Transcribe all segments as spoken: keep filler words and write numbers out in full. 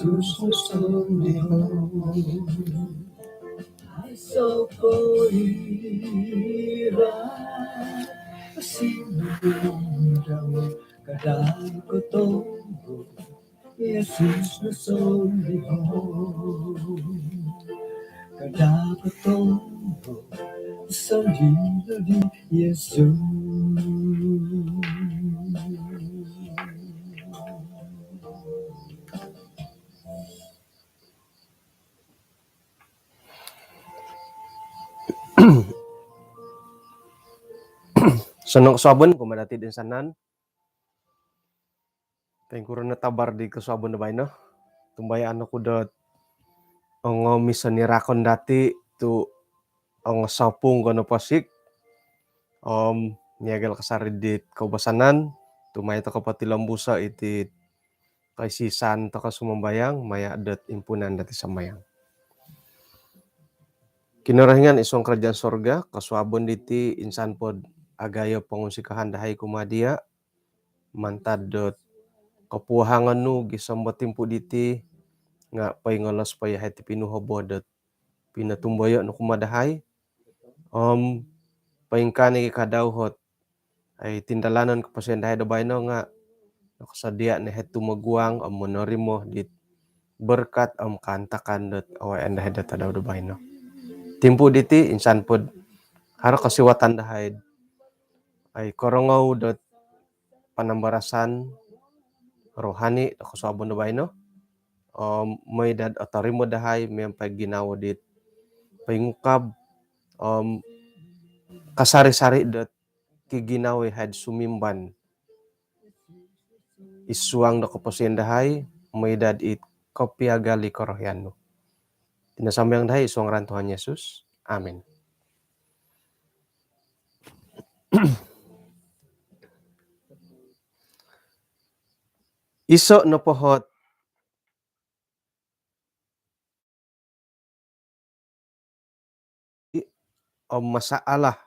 Yesus no sondihon. Aiso koira sinudau, kada kotombo Yesus no sondihon. Kada kotombo sondihon di Yesus. Osonong kosuabon kumaa dati toinsanan. Poingkuro no tabar di kosuabon do baino? Tumbayaan oku dot ongo misonirakon dati tu ongo sopung ko nopo sik. Om miagal kasari dit koubasanan, tu mai toko potilombuso iti koisisan toko sumambayang maya dot impunan dati sambayang. Kinorohingan id suang kerajaan sorga, kosuabon diti insan pod agayo pongunsikahan dahai kumaa dia, mantad dot kopuhawangan nu gisom do timpu diti, nga poingolos po yahai ti pinuhobo dot pinotumboyo nu kumaa dahai. Om poingkaa nogi kadau ot ai tindalanon koposion dahai do baino nga nokosodia no yahai tumoguang om monorimo dit berkat om kaantakan dot awayaan dahai do tadau do baino. Timpu diti insan pod haro kosiwatan dahai ai korongou dot panambarasan rohani do kosuabon do baino. Om mooi dot otorimo dahai miampai ginawo dit poingukab om kasari-sari dot kiginawo yahai sumimban id suang do koposion dahai, mooi dot it kopiagal i korohian nu. Iti no sambayang dahai id suang ngaran Tuhan Yesus. Amin. Iso nopo ot om masalah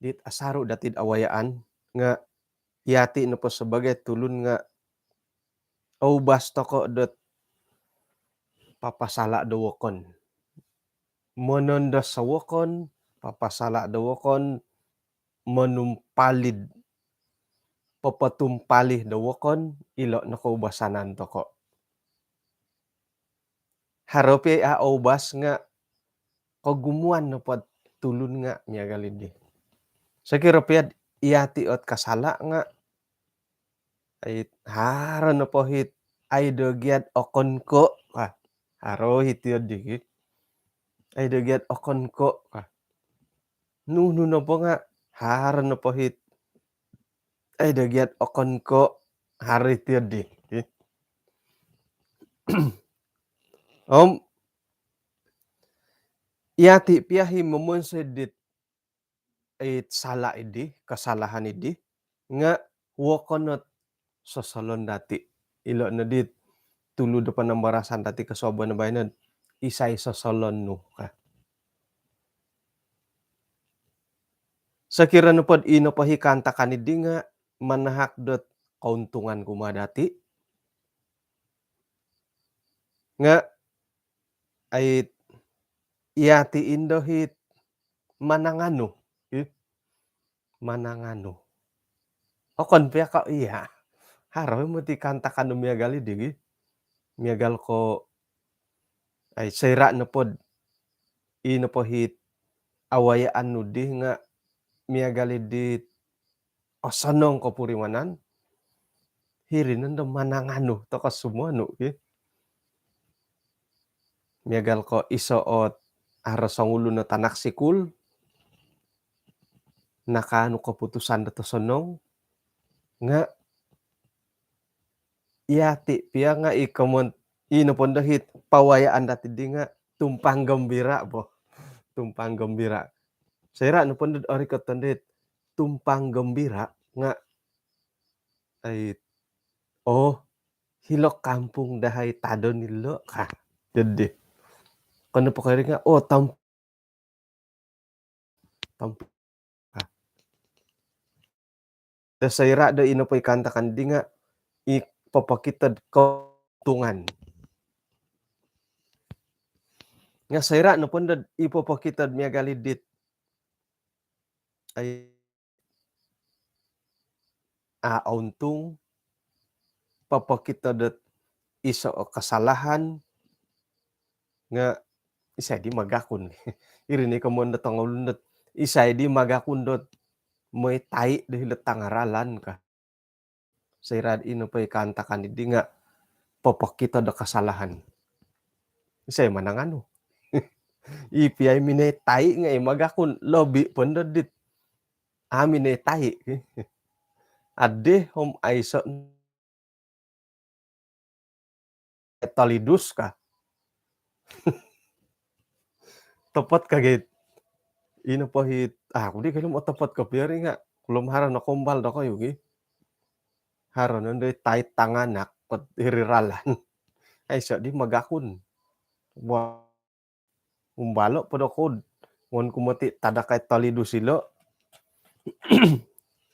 dit asaru dati do awayaan nga yati nopo sebagai tulun nga oubas toko dot papasala do wokon. Monondos o wokon, papasala do wokon, monumpalid, popotumpalih do wokon, ilo no koubasanan toko. Haro pia a oubas nga kogumuan nopo tulun nga miagal dii. Sokiro pia yati ot kasala nga ai haro nopo it ai do giat okon ko ka. Haro it iyo dii ki. Ai do giat okon ko ka. Nunu nopo nga haro nopo it ai do giat okon ko, haro it iyo dii ki. Om yati pia i momonsoi dit it sala idi, kasalahan idi, nga wokon ot sosolon dati. Ilo no dit tulu do panambarasan dati kosuabon baino, isai sosolon nu ka. Sokiro nopo dot ino po i kaantakan idi nga manahak dot keuntungan kumaa dati, nga ai yati indo it mananganu, ih, mananganu. Okon pia ka iya. Haro moti kaantakan do miagal dii gi. Miagal ko ai soira nopo dot ino po it awayaan nu dii nga miagal dit osonong kopurimanan, hiri nondo mananganu toko sumonu ki. Miagal ko iso ot haro songulun o tanak sikul, nakaanu keputusan dot osonong, nga yati pia nga i komon, ino po ndo it pawayaan dati dii nga tumpang gembira bo. Tumpang gembira. Soira nopo ndo orikot ndo it tumpang gembira nga ai, oh, hilo kampung dahai tadon ilo ka. Jadi kono po kari nga, oh, tam tam- ah. Soira do ino po i kaantakan dii nga i popokito do keuntungan. Nga soira nopo ndo i popokito miagal i dit, ai, a, auntung popokito dot iso o kasalahan nga isai di magakun. Iri ni komoyon dot tongoulun dot isai di magakun dot mooi tai do hilo tanga ralan ka. Soira ino po i kaantakan di nga popokito do kasalahan. Isai mananganu. I pia i minoi tai nga i magakun lobi po ndo dit a minoi tai. Ade om aiso tolidus ka. Topot ka git. Ino po hit, ah, aku di kalu mo topot ko piari nga. Kulom haro no kombal do koyu gi. Haro no ndoi tai tanganak kot iri ralan. Aiso di magakun. Wah. Umbalo po do kud. Ngon ku moti tadakai tolidus ilo.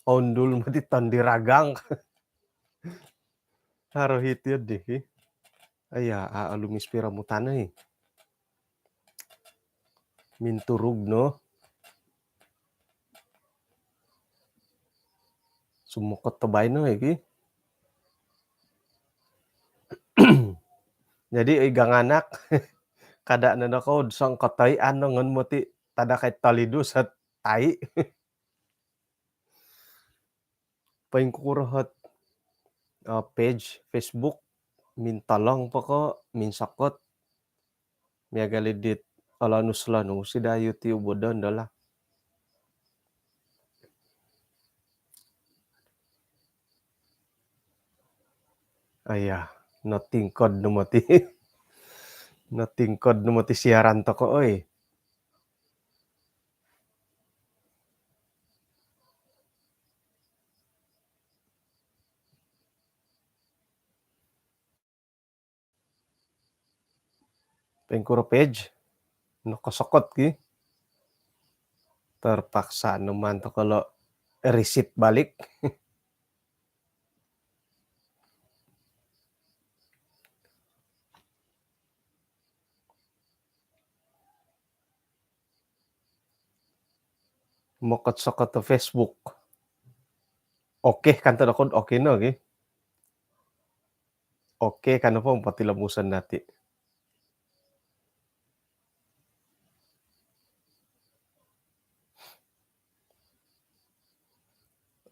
Ondul moti tondi ragang. Haro hiti di hi. Aya, a, alumis pira mutanai. Minturug no. Sumokot to baino iki. Jadi, oi, ganganak, kada no nokoud songkotoi ano ngon moti tadakai tolidus hot tai. Poingkuro hot, eh, page Facebook, mintolong po ko, minsokot, miagal i dit olonus-lonus ida YouTube do ndo lah. Aya, notingkod no moti. Notingkod no moti siaran toko, oi. Poingkuro page, nokosokot ki. Terpaksa no maan toko lo reset balik. Mokot-sokot do Facebook. Okey, kan tadakod okey no gi. Okey, kan nopo potilomuson dati.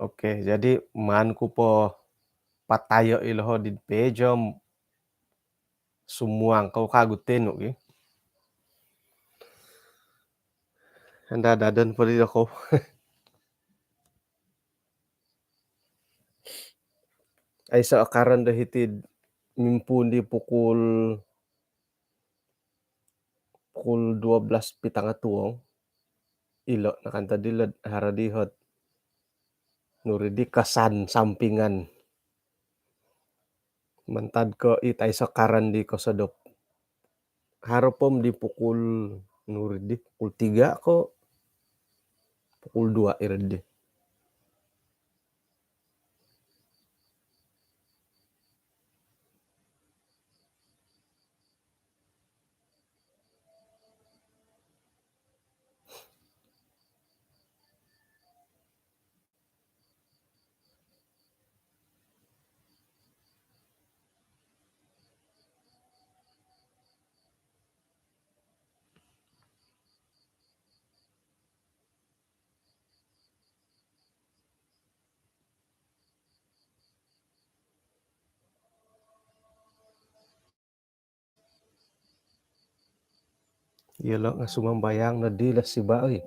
Okey, jadi maan ku po patayo ilo ho di page om sumuang kou kagu tenu gi. Anda dadon po di dokou. Aiso akaran do hiti mimpuun di pukul, pukul dua belas pitanga tuong. Ilo nakan tadi lo haro di hot nuri di kesan sampingan. Mantad ko it aiso karan di kosodop. Haro po om di pukul nuri di pukul tiga ko pukul dua iri di. Iyolo nga sumambayang no di lah siba oi.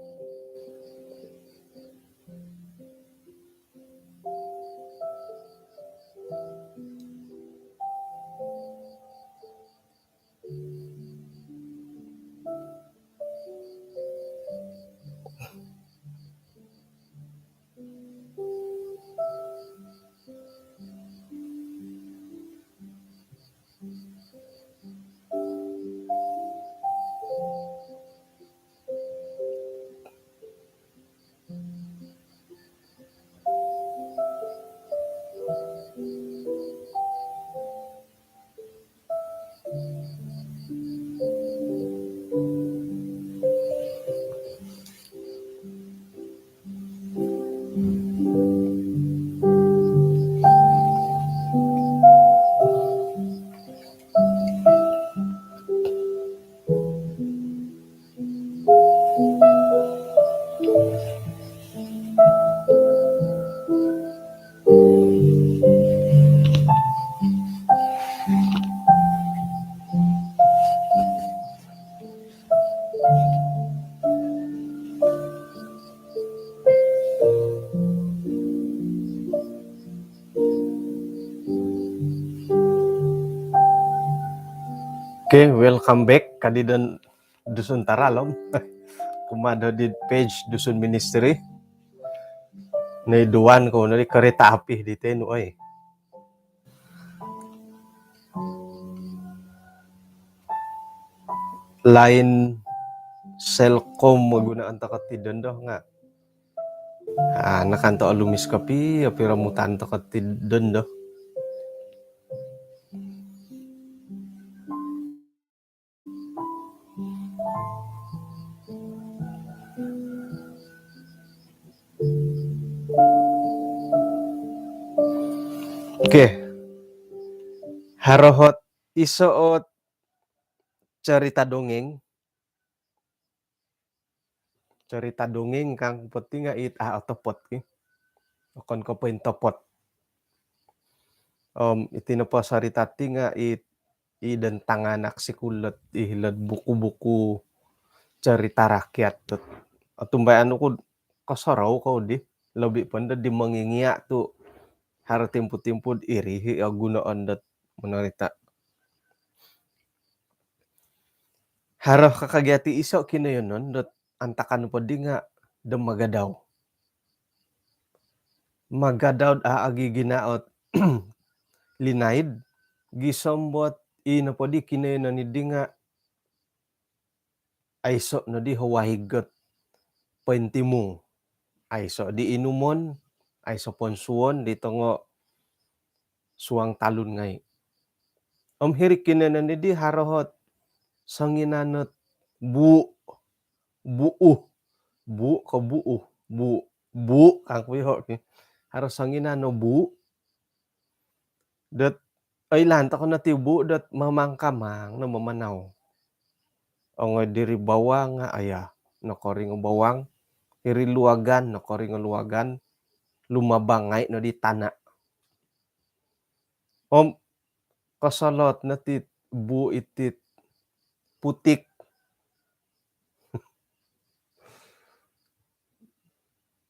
Okay, welcome back kadi don Dusun Taralom. Kumaa do di page Dusun Ministry. Naiduan kou no di kereta api di tenu oi. Line Celcom gunaan toko ti dondo nga. Ah, nakanto olumis kopio piromutan toko ti dondo. Okay. Haro ot iso ot cerita dongeng. Cerita dongeng kangku po ti nga it, ah, otopot ki. Okon ko pointopot. Om iti nopo cerita ti nga it, i don tanganak sikul dot, i hilo'd buku-buku cerita rakyat dot. Otumbayaan oku kosorou kou di. Lobi po ndo di mongingia tu haro timpu-timpu iri hi o gunoon dot monorita. Haro kaka gia ti iso kinoyonon dot antakan po di nga do magadau. Magadau a agi ginaot linaid gisom bot i nopo di kinoyonon di nga aiso no di ho waig ot pointimung. Aiso di inumon, aiso ponsuon di tongo suang talun ngai. Om hiri kinoyonon di haro ot songinan ot buu, buu, buu ko buu, buu, buu kangku iho ki. Haro songinan no buu dot oilaan toko no ti buu dot mamangkamang no mamanau. Ongoi diri bawang nga aya nokoring o bawang, iri luagan nokoring o luagan, lumabang ngai no di tana. Om kosolot no ti buu iti putik.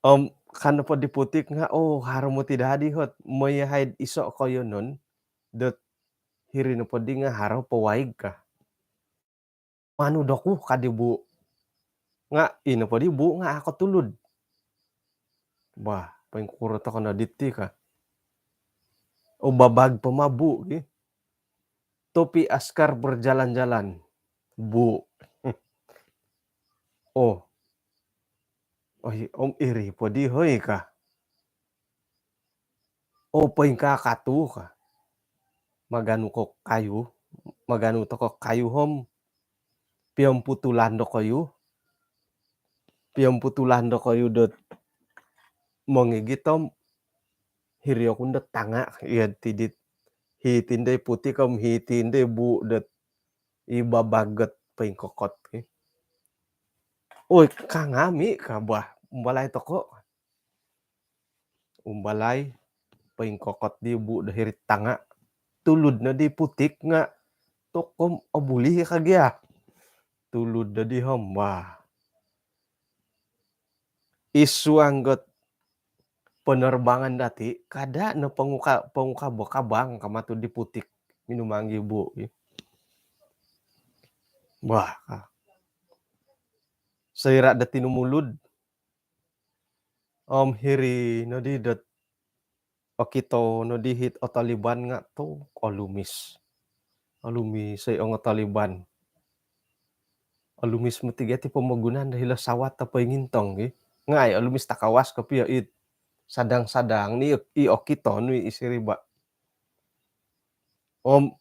Om ka nopo di putik nga, oh, haro moti dadi ot moihaid iso koyonon dot hiri nopo di nga haro po waig ka. Manu doku kadi buu. Nga i nopo di buu nga ako tulud. Bah, poingkuro toko no diti ka. Oh, babag po ma buu ki. Topi askar berjalan-jalan. Buu. Oh. Oi, om iri po di hoi ka. Oh, poingkaa katu ka. Maganu ko kayu, maganu toko kayu om piomputulan dokoyu. Piomputulan dokoyu dot mongigit om hiri oku ndo tanga iya tidit. Hiti ndo putik om hiti ndo buu dot i babag ot poingkokot ki. Oi, kangami ka bah, umbalai toko. Umbalai, poingkokot di buu do hiri tanga. Tulud no di putik nga tokom obuli ka gia. Tulud no di om bah. Isuang got penerbangan dati, kada no ponguka-, pongukab kabang ka matu di putik minumanggi buu. Bah, ka. Soira dati numulud. Om hiri no di dot okito no di hit otoliban nga tu olumis. Olumis oi ong otoliban. Olumis moti gia ti pomogunan do hilo sawat do poingintong ki. Ngai olumis takawas kopio it. Sadang-sadang ni i okito nu i siriba. Om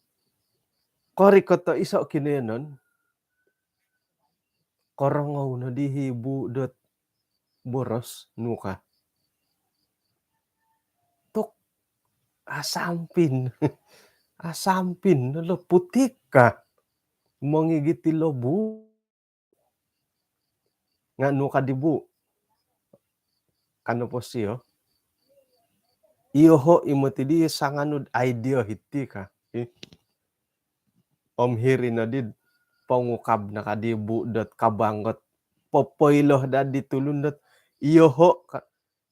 korikot o iso kinoyonon. Korongou no di hi buu dot boros nu ka. Tuk asampin. Asampin no lo putik ka. Mongigit ilo buu. Nga nu ka di buu. Ka nopo sio. Iyoho i moti di sanganu do idea hiti ka. Ih. Om hiri no di pongukab no ka di buu dot kabang ot popoilo dadi tulun dot iyoho ka,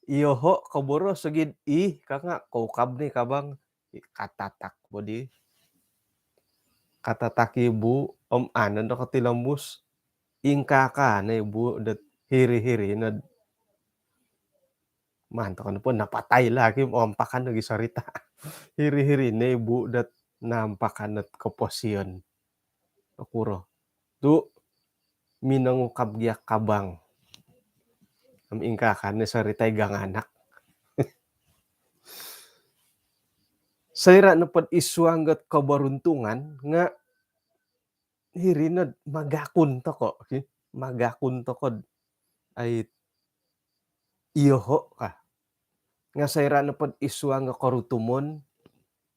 iyoho ko boros sogid ih ka nga koukab ni kabang. Katatak bo di. Katataki ibu om anan do kotilombus. Ingkaa-kaa no ibu dot hiri-hiri nod. Mantok no po napatai lagi om ampakan lagi sorita. Hiri-hiri no ibu dot nampakan dot koposion. Okuro. Tu minongukab gia kabang. Om ingkaa-kaa no sorita i ganganak. Soira nopod id suang dot koboruntungan nga hiri nod magakun toko, ki. Magakun toko dot ai iyoho ka. Nga soira nopod id suang do korutumon,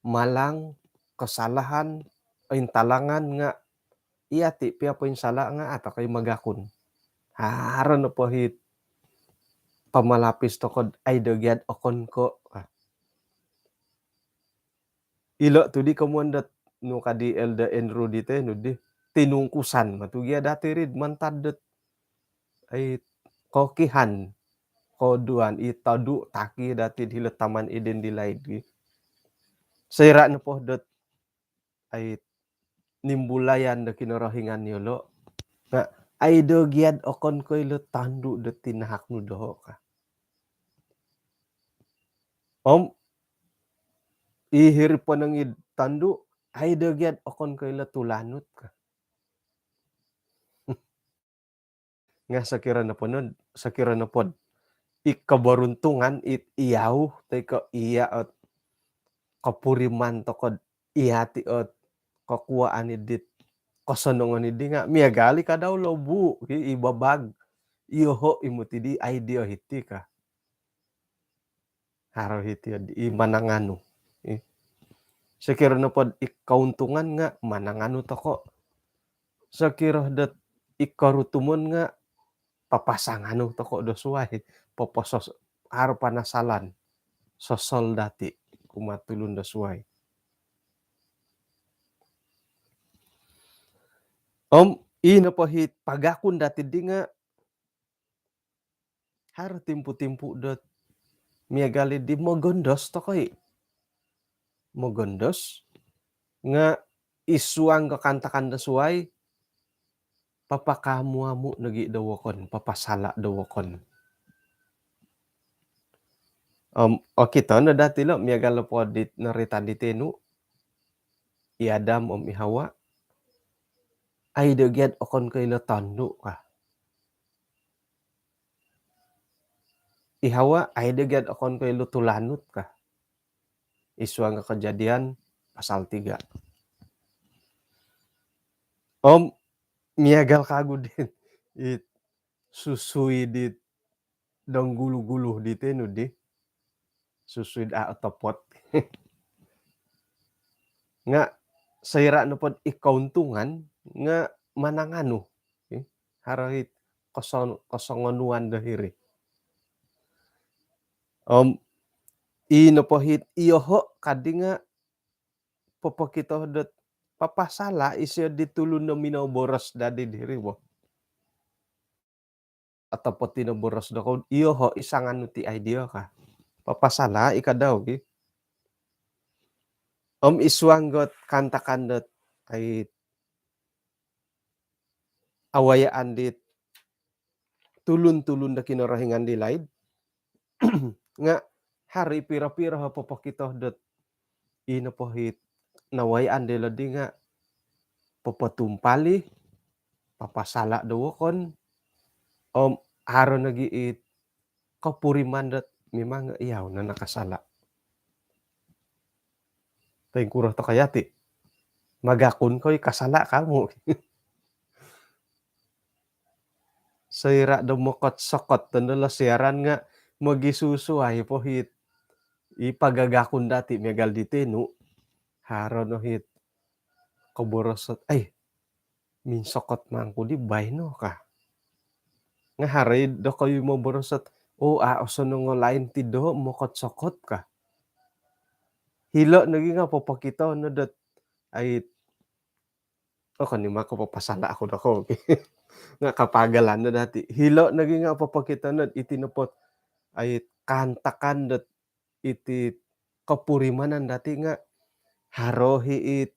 malang, kosalahan, intalangan nga iyati pia poinsala nga a toko i magakun. Haro nopo hit pamalapis toko dot ai do gia dot okon ko ka. Ilo tu di komoyon dot nu ka di Elder Andrew di te nu di tinungkusan ma tu gia dati rid mantad dot ai kokihan koduan i todu taki dati hilo Taman Eden di laid gi. Soira nopo dot ai nimbulayan do Kinorohingan yolo. Nga ai do gia dot okon ko ilo tondu do tinahak nu doho ka. Om i hiri ponong id tondu, ai do gia dot okon ko ilo tulanut ka. Nga sokiro nopo nod, sokiro nopod i koboruntungan it iyau toi ko iya ot kopuriman toko dot iyati ot kokuaan i dit kosonongon i di nga miagal i kadau lobu ki i babag. Iyoho i muti di ai dio hiti ka. Haro hiti di i mananganu. I. Sokiro nopod i kountungan nga mananganu toko. Sokiro dot i korutumon nga papasanganu toko do suai. Poposos haro panasalan. Sosol dati kumaa tulun do suai. Om i nopo hit pagakun dati di nga haro timpu-timpu dot miagal i di mogondos toko i. Mogondos nga id suang ko kaantakan do suai papakaamu-amu nogi do wokon, papasala do wokon. Om okito no dati lo miagal lo po dit norita di tenu i Adam om i Hawa. Ai do gia dot okon ko ilo tondu ka. I Hawa ai do gia dot okon ko ilo tulanut ka. Id suang Kejadian pasal tiga. Om miagal kagu dit it susui dit dong gulu-gulu di tenu di susui a otopot. Nga soira nopod i kountungan nga mananganu. Haro hit koson-, kosongonuan do hiri. Om i nopo hit iyoho ka di nga popokito dot papasala isio di tulun do minoboros dadi diri bo. Otopot i noboros do kou iyoho i sanganu ti ai dio ka. Papasala i kadau ki. Om id suang got kaantakan dot ai awayaan dit tulun-tulun do Kinorohingan di laid. Nga haro i piro-piro ho popokito dot i nopo hit nawayaan dilo di nga popotumpali, papasala do wokon, om haro nogi it kopuriman dot memang iyau no nakasala. Poingkuro toko yati? Magakun ko i kasala kamu. Soira do mokot-sokot tondo lo siaran nga mogisusuai po hit i pagagakun dati miagal di tenu. Haro no hit koboros dot ai minsokot mangku di baino ka. Nga haro i dokoyu moboros dot o a osonong o lain ti do mokot-sokot ka. Hilo nogi nga popokito no dot ai okon i mako papasala aku dokou. Nga kapagalan no dati. Hilo nogi nga popokito no iti nopot ai kaantakan dot iti kopurimanan dati nga haro hi it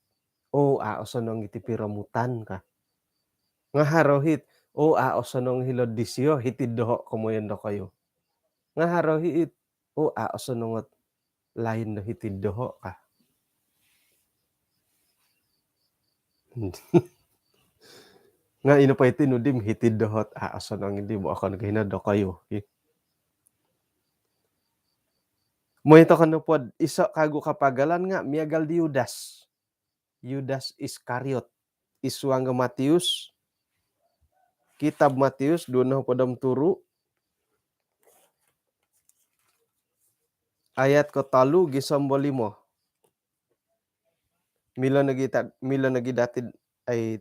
"O, a' osonong iti piromutan," ka. Nga haro hit, "O, a' osonong hilo'd disio, hiti'd doho' komoyon dokoyu." Nga haro hit, "O, a' osonong ot lain do hiti'd doho'," ka. Nga ino po iti nu di om hiti'd doho' ot a' osonong di, bo okon ko hino dokoyu. Moi toko nopod iso' kagu kapagalan nga miagal di Yudas. Yudas Iskariot. Id suang do Matius, kitab Matius duo nohopod om turu, ayat kotolu gisom bo limo. Milo nogi ta-, milo nogi dati'd ai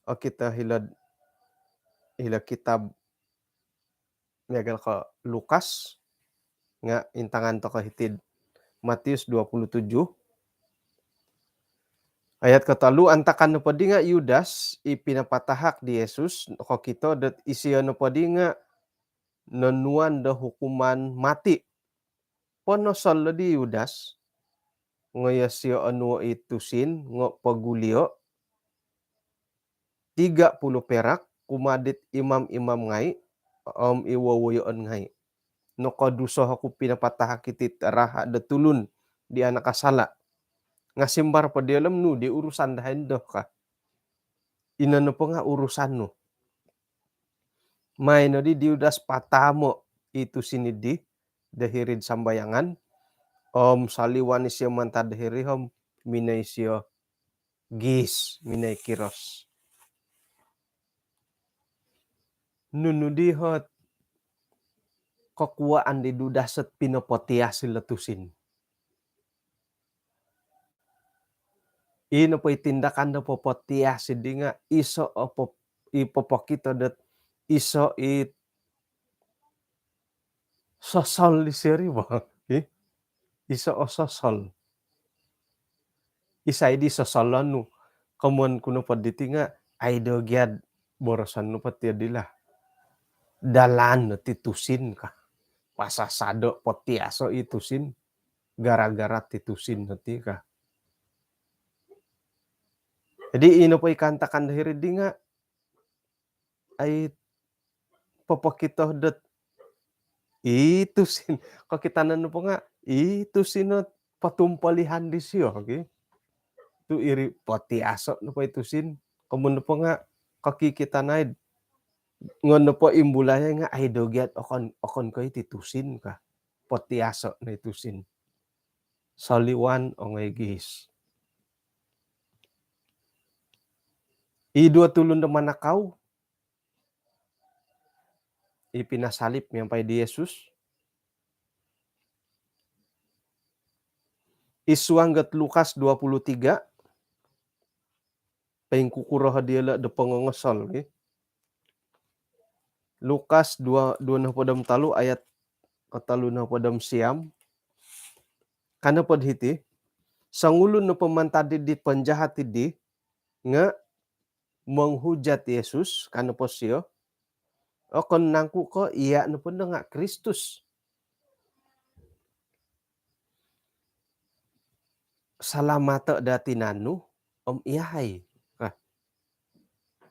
okito hilo'd, hilo kitab miagal ko Lukas, nga intangan toko hiti'd Matius dua puluh tujuh ayat kotolu. Antakan nopo di nga Yudas, i pinapatahak di Yesus, nokokito dot isio nopo di nga nonuan do hukuman mati. Ponosol lo di Yudas, ngoyo sio onuo i tusin, ngo pogulio tiga puluh perak kumaa dit imam-imam ngai om i wowoyoon ngai. Nokoduso oku pinapatahak iti raha do tulun di anak asala. Nga simbar po diolo om, "Nu di urusan dahai ndo?" ka. "Ino nopo nga urusan nu." Mai no di di Yudas patamo i tusin di do hiri'd sambayangan om soliwan isio mantad do hiri om minoi sio giis, minoi kiros. Nunu di ot kokuaan di Yudas ot pinopotias ilo tusin? Ino po i tindakan do popotias di nga iso o pop-, i popokito dot iso i sosol di siri bo. Ih, iso o sosol. Isai di sosolon nu? Komoyon ku nopo diti nga, ai do gia'd boroson nopo ti dilo, dalan no ti tusin ka. Pasasado potiaso i tusin gara-gara ti tusin no ti ka. Jadi ino po i kaantakan do hiri di nga, ai popokito dot i tusin. Kokitanan nopo nga i tusin ot potumpolihan disio, oke. Tu iri potiaso nopo i tusin. Komoyon nopo nga kokikitanai, ngon nopo imbulai nga, ai do gia'd okon, okon ko iti tusin ka. Potiaso no i tusin. Soliwan ongoi giis. I duo tulun do manakau i pinasalib miampai di Yesus. Id suang dot Lukas dua puluh tiga, poingkukuro diolo do pongongosol, ki. Lukas dua, duo nohopod om tolu ayat kotolu nohopod om siam. Ka nopo do hiti, songulun nopo mantad di penjahat di nga monghujat Yesus, ka nopo sio, "Okon nangku ko iya nopo ndo nga Kristus? Salamato daa tinan nu om iyahai." Nah,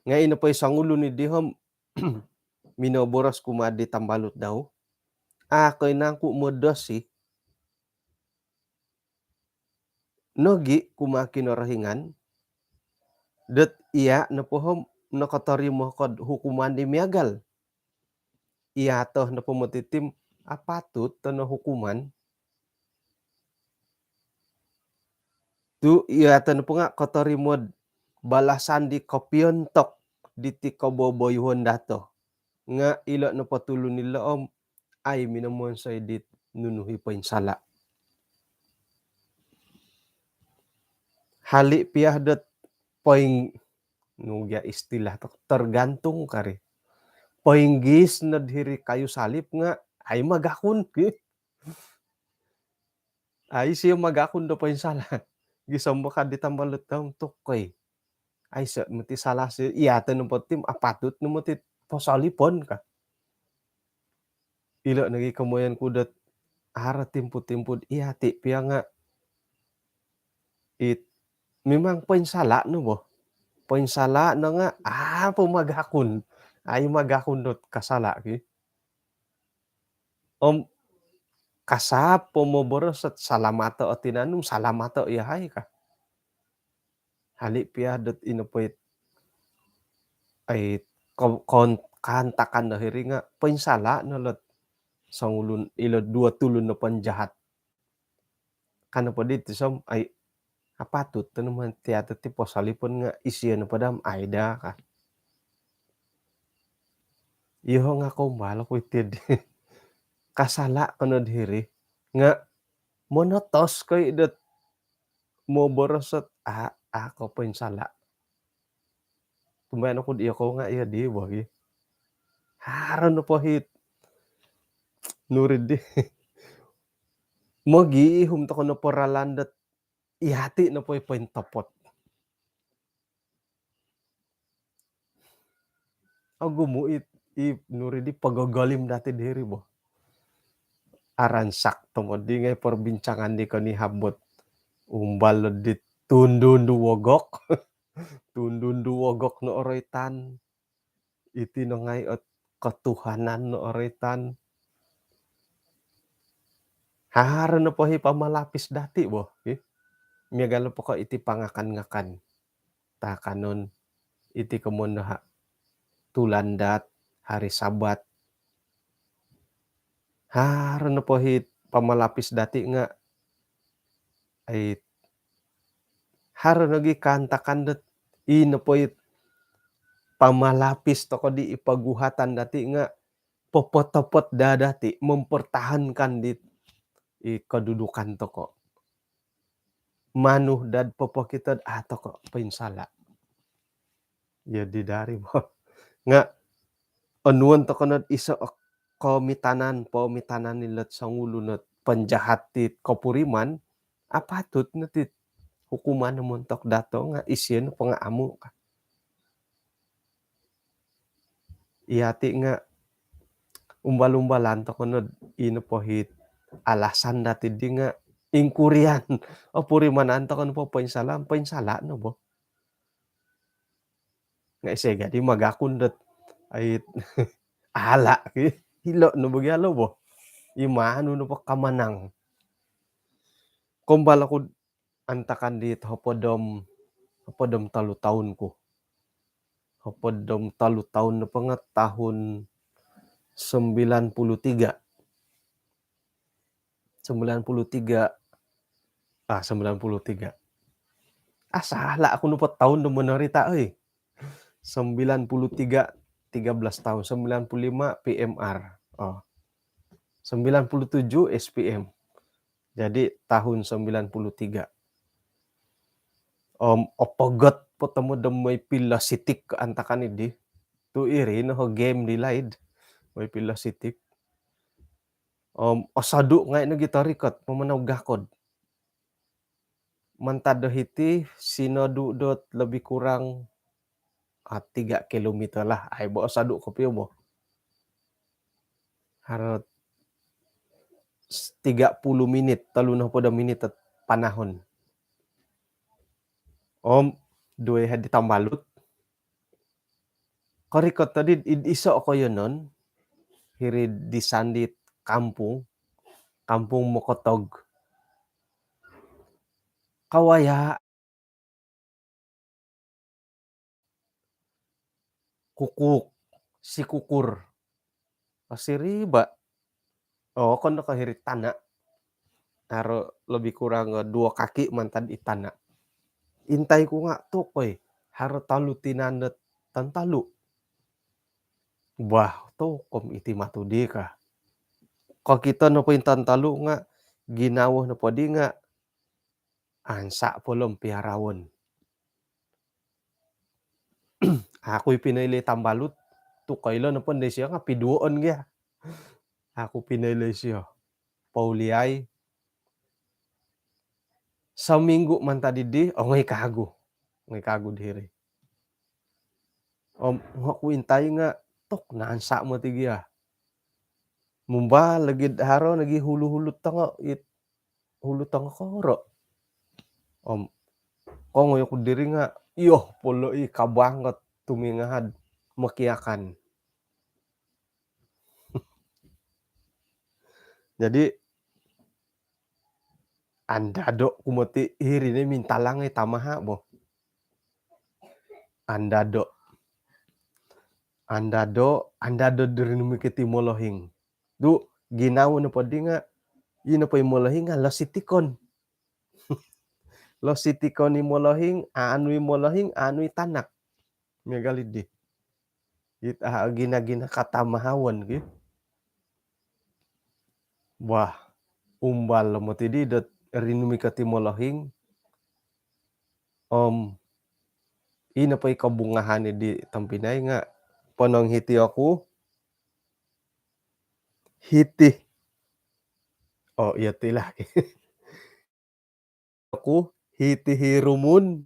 nga ino po i songulun di om minoboros kumaa di tambalut dau, "A koi nangku modosi nogi kumaa Kinorohingan dot iya nopo om nokotorimo kod hukuman di miagal? Iya to nopo moti ti om apatut to no hukuman? Tu iya to nopo nga kotorimo'd balasan di kopiontok diti koboboyuhon dato. Nga ilo nopo tulun ilo om ai minomonsoi dit nunu i poinsala." Hali pia dot poing-, nu gia istilah tu, tergantung kari. Poinggiis nod hiri kayu salib nga ai magakun. Ai sio magakun do poinsala. Gisom bo ka di tambalut dau, "Tokoi, aiso moti sala sio. Iya to nopo ti om apatut no moti posolipon," ka. Ilo nogi komoyon ku dot haro timpu-timpu dot iyati pia nga it memang poinsala' no bo. Poinsala' no nga' a' po magakun. Ai magakun dot kasala' ki. Om kasap po moboros ot salamato' o tinan nu, salamato' iyahai ka. Hali' piya dot ino po it ai ko-, kon-, kaantakan do hiri nga' poinsala' no lot songulun ilo duo tulun nopo jahat. Kano po di ti som, ai, apatut tu no man tiya' ti posolipon nga' isio no podam ai daa ka. Iyoho' nga' kombal oku iti di. Kasala' kono diri nga' monotos koi dot moboros ot a', a' ko poinsala'. Tumbayaan oku di iyokou nga' iyo di bo gi. Haro nopo hit nuri di. Mogihum toko nopo ralan dot iyati' nopo i pointopot. Ogumu' i, i nuri di pogogolim dati diri bo. Aransak tomod di ngai' porbincangan di konihab ot umbal di tundundu wogok. Tundundu wogok no oroitan. Iti no ngai' ot kotuhanan no oroitan. Haro nopo hi pamalapis dati bo, hi. Miagal nopo ko' iti pangakan-ngakan. Taakanon iti komoyon do ha-, tulandaat, hari Sabat. Haro nopo hi pamalapis dati nga' ai haro nogi kaantakan dot i nopo it pamalapis toko di i poguhatan dati nga' popotopot daa dati mempertahankan di i kedudukan toko. Manu dad popokito a' toko poinsala'. Iyo di dari bo. Nga' onuon toko nod iso o komitanan, pomitanan ilot songulun ot penjahat ti kopuriman, apatut no ti hukuman montok dato nga' isio nopo nga' amu' ka. Iyati' nga' umbal-umbalan toko nod i nopo hi alasan dati di nga' ingkurian. Opurimanan toko nopo poinsala', poinsala' no bo. Nga' isai gadi magakun dot ai ala' ki. Ilo' no bo gi alo bo. I manu nopo kamanang. Kombal oku antakan di hopod om, hopod om tolu toun ku. Hopod om tolu toun nopo nga' tahun sembilan puluh tiga. Sembilan puluh tiga. Ah, sembilan puluh tiga. Ah, salah oku nopo toun do monorita, oi. Sembilan puluh tiga, tiga belas tahun. Sembilan puluh lima P M R. Oh. Sembilan puluh tujuh S P M. Jadi, tahun sembilan puluh tiga. Om, opogot po tomod do moi pilo sitik kaantakan di. Tu iri no ho game di laid. Moi pilo sitik. Om, osodu' ngai' nogi torikot, mamanau gakod. Mantad do hiti, sinodu' dot lebih kurang, ah, tiga kilometer lah. Ai bo osodu' kopio bo. Haro s-, tiga puluh minit, tolu nohopod minit ot panahon. Om, duwe hadi tambalut. Korikot tadi id iso' o koiyonon, hiri'd di sandit kampung, Kampung Mokotog. Kawaya', kukuuk, sikukur. Pasiriba'. Oo, okon no ko' hiri'd tana'. Haro lebih kurang duo kaki mantad i tana'. Intai ku nga' tokoi, haro tolu tinan dot tantalu'. Bah, tokom iti matu di ka. Kokito nopo i tantalu' nga' ginawo nopo di nga' ansa' po lo' piarawon. Aku i pinoilo i tambalut, tu koilo nopo ndo isio nga' piduoon gia. Aku pinoilo isio. Pouliai. Saminggu mantad didi, ongoi kagu. Ongoi kagu diri. Om, nga' ku intai nga', tok, naansa' moti gia. Mumbal lagi haro lagi hulu-hulu tongo, it hulu tongo koro'. Om, Kongoi oku diri nga' iyo polo i kabang ka tumingahad mokiakan. Jadi andado' ku moti hiri ni mintalang i tamaha' bo. Andado'. Andado', andado' diri nu mikiti molohing. Tu' ginawo nopo di nga' ino po i molohing nga' lositikon. Lositikon i molohing, anu i molohing, anu i tanak. Miagal iddi. It a gina-gina katamahawon ki. Wah, umbal lo moti di dot rinumikot i molohing. Om ino po i kobungahan iddi tompinai nga' ponong hiti oku. Hiti. Oh, iyo ti lah. Oku hiti hi rumun.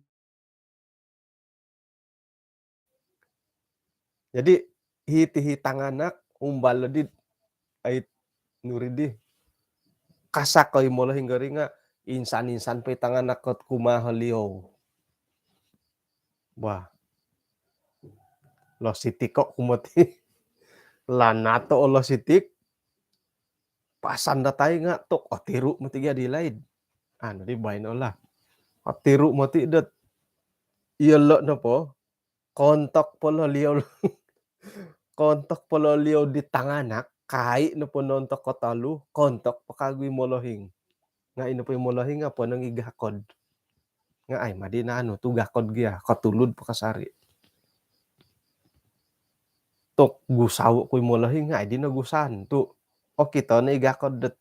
Jadi hiti hi tanganak umbal lo di ait nuri di. Kasak ko i molohing gari nga' insan-insan po i tanganak kot kumaa holiou. Wah. Lositik ko' ku moti. Lanato o lositik. Pasan datai nga' tok otiru' moti gia di laid. Anu di baino lah. Otiru' moti dot. Iyolo' nopo. Kontok po lo liou. Kontok po lo liou di tanganak. Kai nopo nontok kotolu. Kontok po kagu i molohing. Nga' ino po i molohing nga' ponong i gakod. Nga' ai madi naanu tu gakod gia, kotulud po kasari. Tok gusau ku i molohing nga' ai di no gusaan tu. Okito no i gakod dot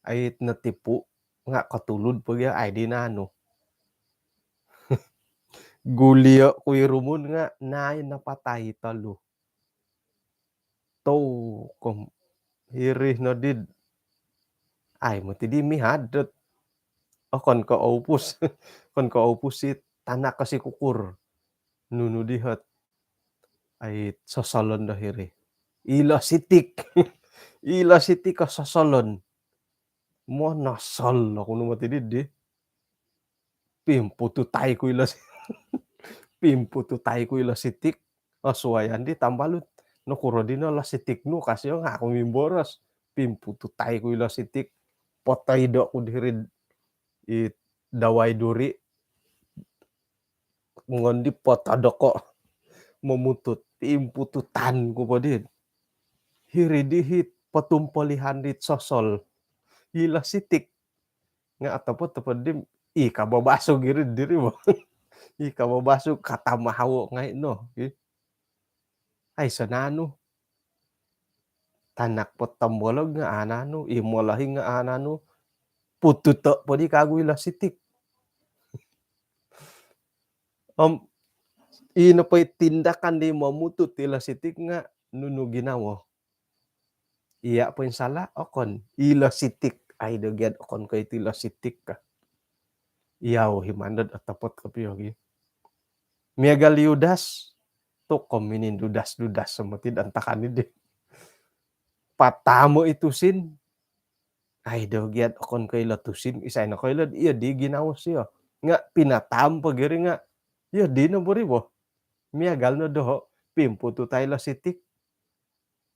ai notipu nga' kotulud po gia ai di naanu. Gulio' ku i rumun nga' nai napatai tolu. Tou kom hiri no did. Ai moti di mihad dot. Okon ko oupus. Okon ko oupus i tanak ko si kukur. Nunu di hot. Ai sosolon do hiri. Ilo sitik. Ilo sitik ko sosolon. Monosol oku no moti di di. Pimpututai ku ilo si-, pimpututai ku ilo sitik. Osuayan di tambalut. Nokuro dino lo sitik nu kasi o nga' aku mimboros. Pimpututai ku ilo sitik. Potoido' ku diri i dawai duri. Ngondi potodoko' momutut. Pimpututan ku po di. Hiri di hi potumpolihan di sosol. Ilo sitik. Nga' otopot-topot di i kababasug iri diri bo. I kababasug katamahawo ngai' no. Ai sananu. Tanak po tombolog nga' ananu, i molohing nga' ananu. Pututo' po di kagu ilo sitik. Om ino po i tindakan di momutut ilo sitik nga' nunu ginawo. Iya' po insala' okon. Ilo sitik. Ai do giad okon ko iti ilo sitik ka. Iyau hi mandad otopot kopio gi. Miagal Yudas. Tu' ko minindudas-dudas sama tid antakan idi. Patamo i tusin. Ai do giad okon ko ilo tusin. Isai no ko ilo iyo di ginawo sio. Nga' pinatam po giri nga'. Iyo di no buri bo. Miagal no doho'. Pimpututai ilo sitik.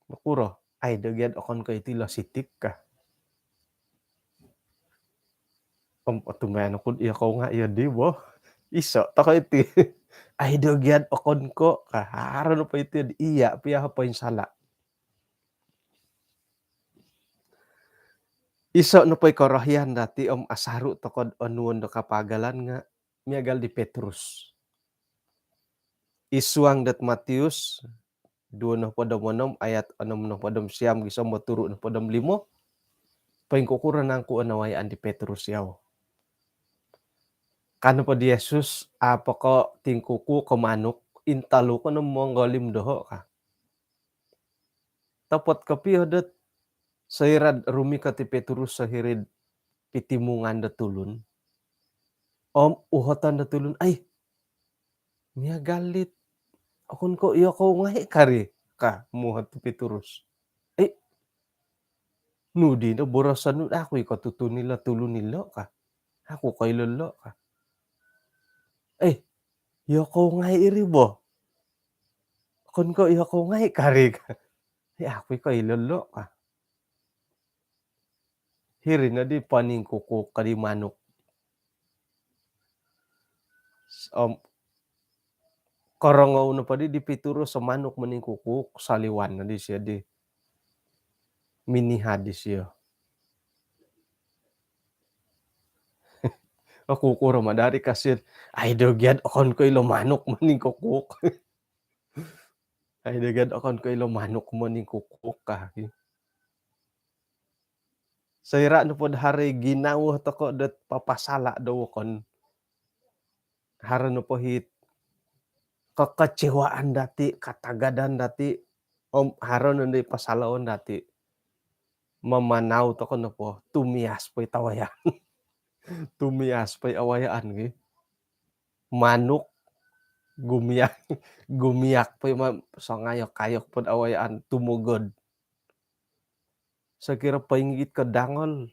Nokuro, ai do giad okon ko iti ilo sitik ka. Om otumbayaan oku iyo kou nga' iyo di bo. Iso' toko iti. Ai do giad okon ko ka. Haro nopo iti iya' pia po insala'. Iso' nopo i korohian dati om asaru' toko'd onuon do kapagalan nga' miagal di Petrus. I suang dot Matius duo nohopod om onom ayat onom nohopod om siam gisom do turu' nohopod om limo. Poingkukuro nangku o nawayaan di Petrus iyau. Ka nopo di Yesus, a' po ko tingkuku ko manuk, intolu ko no monggolim doho' ka. Topot kopio dot soira'd rumikot i Petrus sohiri'd pitimungan do tulun. Om uhoton do tulun, ai, miagal dit okon ko iyo kou ngai' kari ka muhot i Petrus. Ai, nu dino boroson nu, aku i kotutun ilo tulun ilo ka. Aku koilo ilo ka. Eh, yokou ngai' iri bo. Okon ko' yokou ngai' kari ka. Eh, aku i' koilo lo' ka. Hiri noddi poningkukuuk ka di manuk. Om korongou nopo di di Pitrus o manuk moningkukuuk, soliwan noddi sio di. Minihad isio. Oku kuro ma dari kasir. Ai do giad okon ko ilo manuk moningkukuuk. Ai do giad okon ko ilo manuk moningkukuuk ka. Soira' nopo do haro i ginawo toko' dot papasala' do wokon, haro nopo hit kekecewaan dati', katagadan dati', om haro nondo i pasalaon dati', mamanau toko' nopo, tumias po i tawayaan. Tumias po i awayaan gi. Manuk, gumiak, gumiak po i ma-, songayok-ayok pod awayaan, tumogod. Sokiro poingigit ko dangol,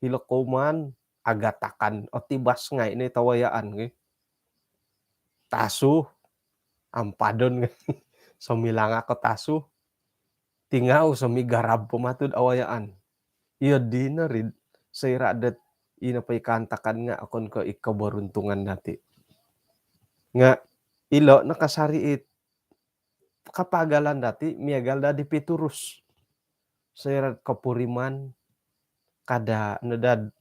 hilo kouman, agatakan, otibas ngai' no i tawayaan gi. Tasu, ampadon ngai', somilanga' ko tasu, tingau somigarab po matu'd awayaan. Iyo dino rid, soira' dot ino po i kaantakan nga' okon ko' i koboruntungan dati'. Nga' ilo' no kasari it kapagalan dati' miagal daa di Pitrus. Soira'd kopuriman, kada' no daa'd,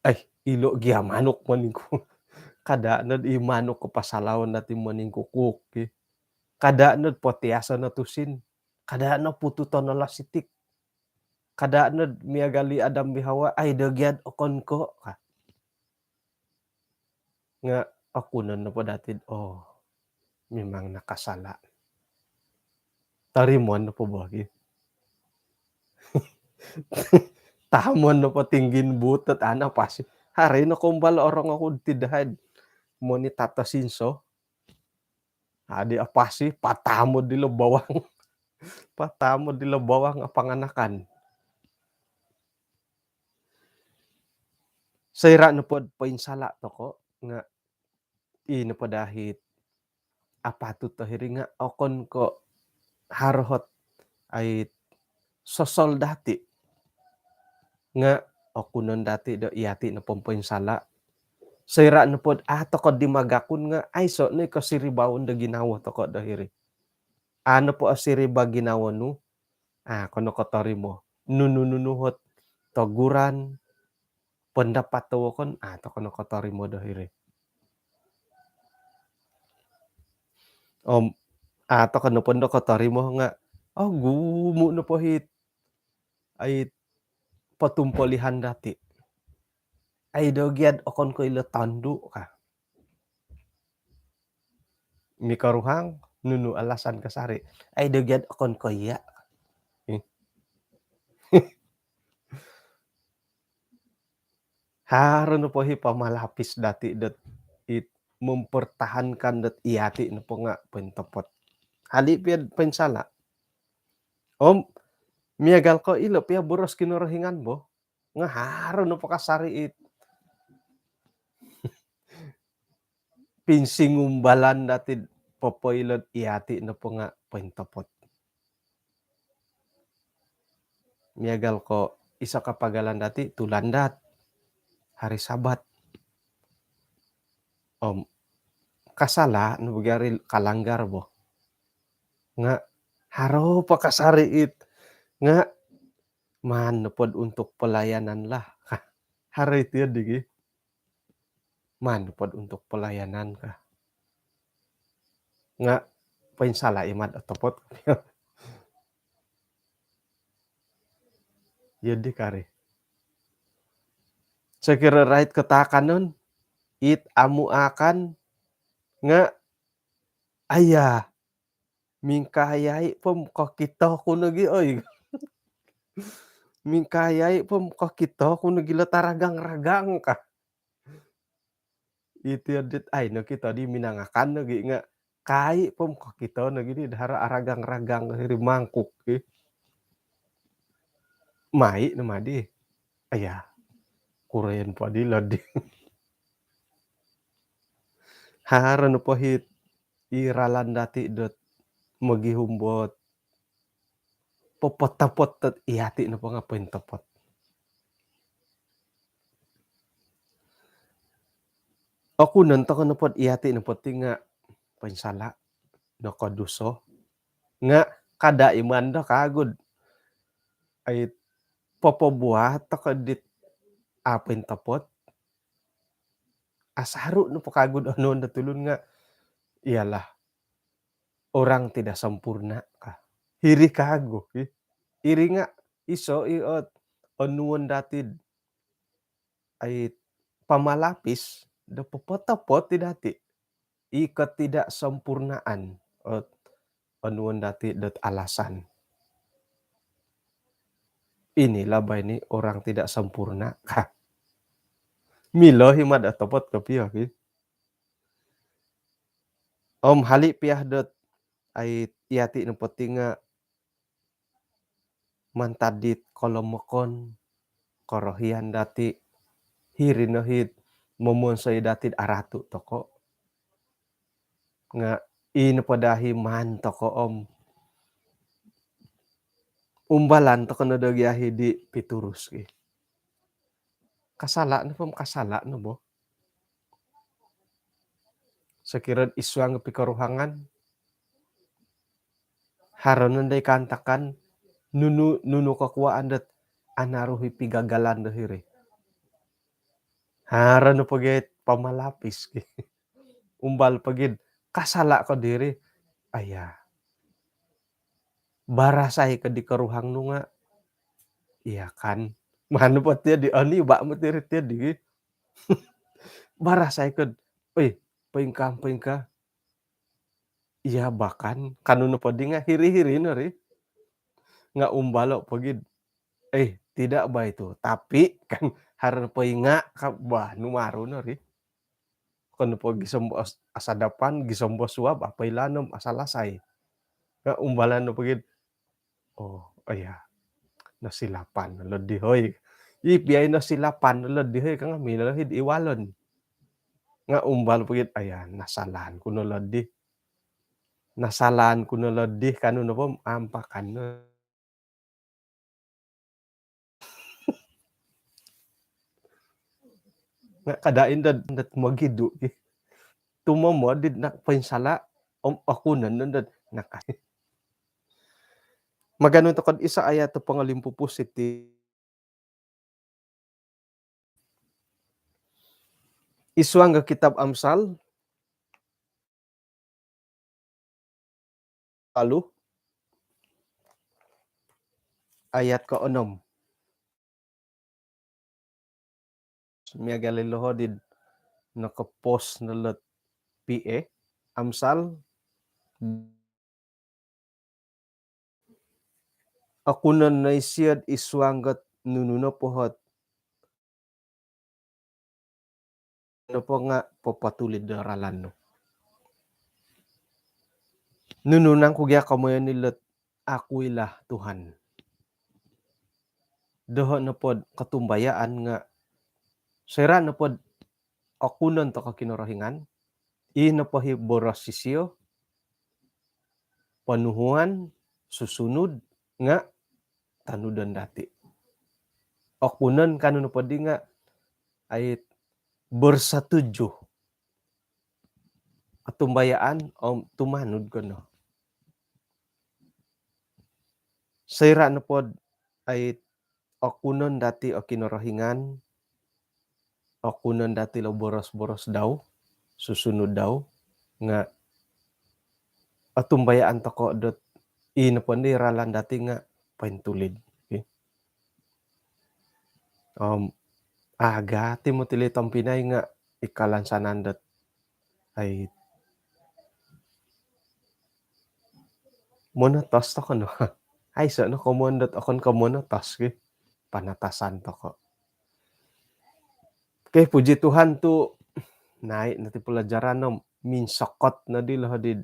ai, ilo' gia manuk moningku-, kada' nod i manuk ko pasalaon dati' moningkukuuk gi. Kada' nod potiason o tusin. Kada' no pututon o lasitik. Kada' nod miagal i Adam bi Hawa, ai do giad okon ko' ka. Nga' okunon nopo dati'd, oh, mimang nakasala'. Torimoon nopo bo gi. Tahamon nopo tinggin buut dot ana pasi. Hari no kombal orong oku'd tidahai'd moni tato sinso. Adi apasi, patamod ilo bawang. Patamod ilo bawang apanganakan. Soira' nopod poinsala' toko' nga' i nopo dahit apatut do hiri nga' okon ko' haro hot ai sosol dati'. Nga' okunon dati' do iyati' nopo poinsala'. Soira' nopod a' toko' di magakun nga' aiso' no i kosiribaon do ginawo toko' do hiri. A' nopo osiriba ginawo nu, a' ko no kotorimo. Nunu-nunu hot toguran, pendapat do wokon, a' toko' no kotorimo do hiri. Om a' toko' nopo ndo kotorimo nga', oh, gumu' nopo hit ai potumpolihan dati'. Ai do giad okon ko' ilo tondu' ka. Mikoruhang, nunu alasan kasari'. Ai do giad okon ko' iya'. Haro nopo hi pamalapis dati' dot it mempertahankan dot iyati' nopo nga' pointopot. Hali' pia poinsala'. Om miagal ko' ilo pia boros Kinorohingan bo. Nga' haro nopo kasari' it pinsingumbalan dati'd popoilo'd iyati' nopo nga' pointopot. Miagal ko' iso' kapagalan dati' tulandat, hari Sabat. Om kasala' no bo gi hari kalanggar bo. Nga' haro po kasari' it. Nga' maan nopod untuk pelayanan lah. Haro i tiyo digi. Maan nopod untuk pelayanan ka. Nga' poinsala' i mad otopot. Iyo di kari. Sokiro rait ko taakanon, it amu' akan nga' aya, mingkayai po om kokito ku nogi oi. Mingkayai po om kokito ku nogi lo taragang-ragang ka. Iti odit ai nokito di minangakan nogi nga' kai po om kokito nogi di daharo aragang-ragang hiri mangkuk ki. Mai no madi. Aya, kuroyon po di lodi. Haro nopo hiti i ralan dati dot mogihum dot popotopot dot iyati nopo nga pointopot. Okunon toko nopo dot iyati nopo ti nga poinsala, nokoduso, nga kada iman do kagu dot ai popobuat toko dit a pointopot. Asaru nopo kagu dot onuon do tulun nga ialah orang tidak sempurna ka. Hiri kagu, ih. Iri nga iso i ot onuon dati dot ai pamalapis do popotopot i dati i ketidaksempurnaan ot onuon dati dot alasan. Inilah baino orang tidak sempurna ka. Milo i mada topot kopio ki. Om hali pia dot ai iyati nopo ti nga mantad dit kolomokon, korohian dati, hiri no hiti momonsoi dati dot aratu toko. Nga i nopo daa i maan toko om umbalan toko no do gia i di Pitrus ki. Kasala nopo om kasala no bo. Sokiro id suang pikoruhangan, haro nondo i kaantakan, nunu, nunu kokuaan dot anaru i pigagalan do hiri. Haro no pogi pamalapis ki. Umbal pogi kasala ko diri. Aya. Barasai ko di koruhang nu nga. Iya kan. Maan po tia di oni ba mo tiri tia di. Barasai ko. Oi, poingkaa, poingkaa. Iya bahkan kanu nopo di nga hiri-hiri no ri. Nga umbalo pogi. Eh, tidak ba itu. Tapi kan haro poinga ka ba nu maru no ri. Okon nopo gisom bo as-, asadapan, gisom bo suab, apailano om asalasai. Nga umbalan nopo gid, oh, aya, nosilapan no lodi hoi. I pia i nosilapan no lodi hoi, ka nga milo hiti id walon. Nga umbal pogi, aya, nasalaan ku no lodi. Nasalaan ku no lodi, kanu nopo om ampakan no. Nga kada indo dot mogidu ki. Tumomod dit nak poinsala om okunon nondo dot nak. Maganu toko dot iso ayat do pongolimpupusi ti. Id suang do kitab Amsal, lalu ayat koonom. Miagal ilo hodi nokopost no lot P A, Amsal. Okunon no isio id suang dot nunu nopo ot nopo nga popotulid do ralan nu. Nunu nangku gia komoyon ni lot, "Akuilah Tuhan." Doho nopo dot kotumbayaan nga soira nopo dot okunon toko Kinorohingan, i nopo i boros sisio, ponuhuan, susunud, nga tonudon dati. Okunon kanu nopo di nga ai bersetuju. Kotumbayaan om tumanud ko no. Soira nopo dot ai okunon dati o Kinorohingan, okunon dati lo boros-boros dau, susunud dau, nga otumbayaan toko dot i nopo ndi ralan dati nga pointulid. Okey. Om, agati moti lo tompinai nga ikalansanan dot ai monotos toko no. Aiso no komoyon dot okon ko monotos ki. Panatasan toko. Okey, puji Tuhan tu naik no ti pelajaran no, minsokot no di lo di,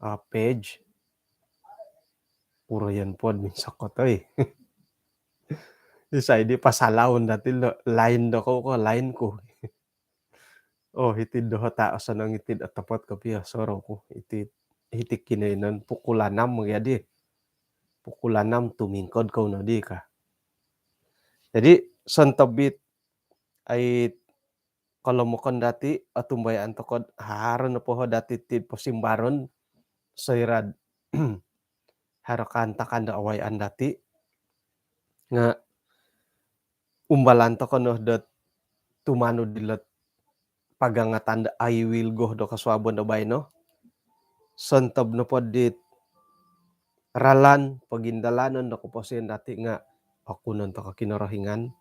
ah, page. Puro yan pod minsokot, oi. Isai di pasalaon dati lo, lain do ko, ko lain ku. Oh, hiti doho ta osonong iti, otopot kopio soroku. Iti, hiti kinoiyonon pukul anam gia di. Pukul anam tumingkod kou nodi ka. Jadi, sontob it, ai, kolomokon dati, otumbayaan tokou do haro nopo dati ti posimbaron, soira do haro kaantakan do awayaan dati, nga umbalan tokou no dot tumanud dilo pagangatan do I will go do kosuabon do baino. Sontob nopo dit ralan pogindalanon do koposion dati nga okunon tokou Kinorohingan,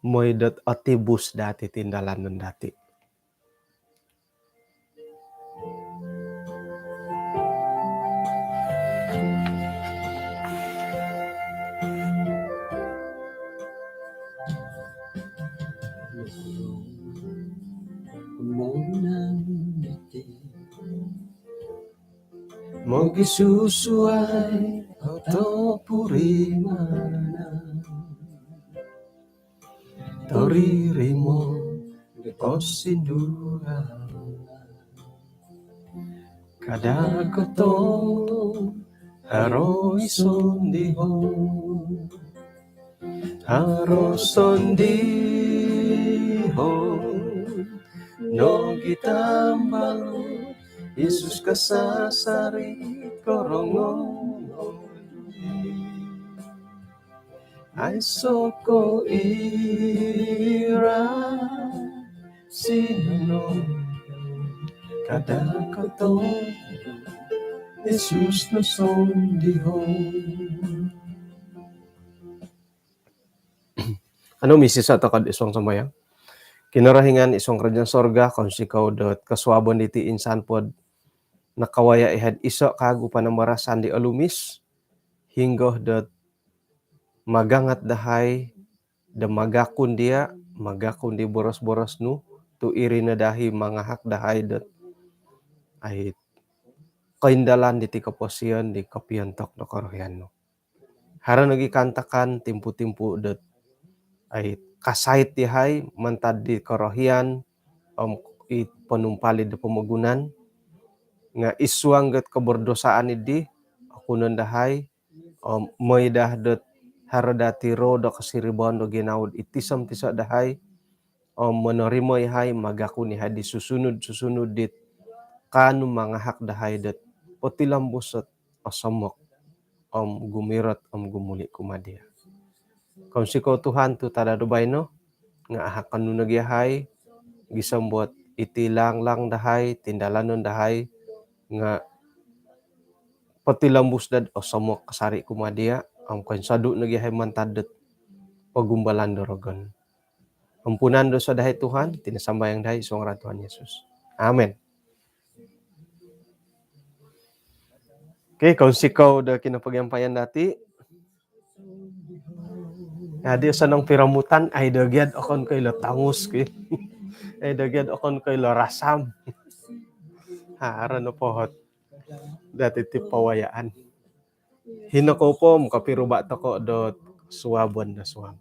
mooi dot otibus dati tindalanon dati. Mogisusuvai otopurimanan, toririmo do kosindualan. Kada kototon haro i sondihon, haro sondihon nogi tambalut, Yesus kasasari korongou. Aiso ko ira sinono, kada kototon Yesus no sondihon. Anu, misisa tokou id suang sambayang. Kinorohingan id suang kerajaan sorga, kounsikou dot kosuabon diti insan po do nakawaya ihai do iso kagu panambarasan di olumis, hinggo dot magangat dahai do magakun dia, magakun di boros-boros nu, tu iri no dahai mangahak dahai dot, ai, koindalan diti koposion di kopiontok do korohian nu. Haro nogi kaantakan timpu-timpu dot, ai, kasait dahai mantad di korohian om i ponumpalid do pomogunan, nga id suang dot kobordosaan dii, okunon dahai om mooi daa dot haro dati roh do kosiribaan do ginawo id tiso-tiso dahai, om monorimo ihai, magakun ihai di susunud-susunud dit kaanu mangahak dahai dot potilombus dot osomok om gumirot om gumuli kumaa dia. Kounsikou Tuhan tu tadau do baino nga ahakon nu nogi ihai gisom dot iti laang-laang dahai, tindalanon dahai nga potilombus daa dot osomok kasari kumaa dia, om koinsodu nogi ihai mantad dot pogumbalan do rogon. Ampunan dosa dahai Tuhan, iti no sambayang dahai id suang ngaran Tuhan Yesus. Amin. Okey, kounsikou do kinapagiampayan dati. Jadi osonong piromutan, ai dogiad okon ko ilo tongus ki. Ai dogiad okon ko ilo rasam. Haro no pohot dati ti pawayaan. Hino kou po, mokopiruba tokou dot suabon do suab.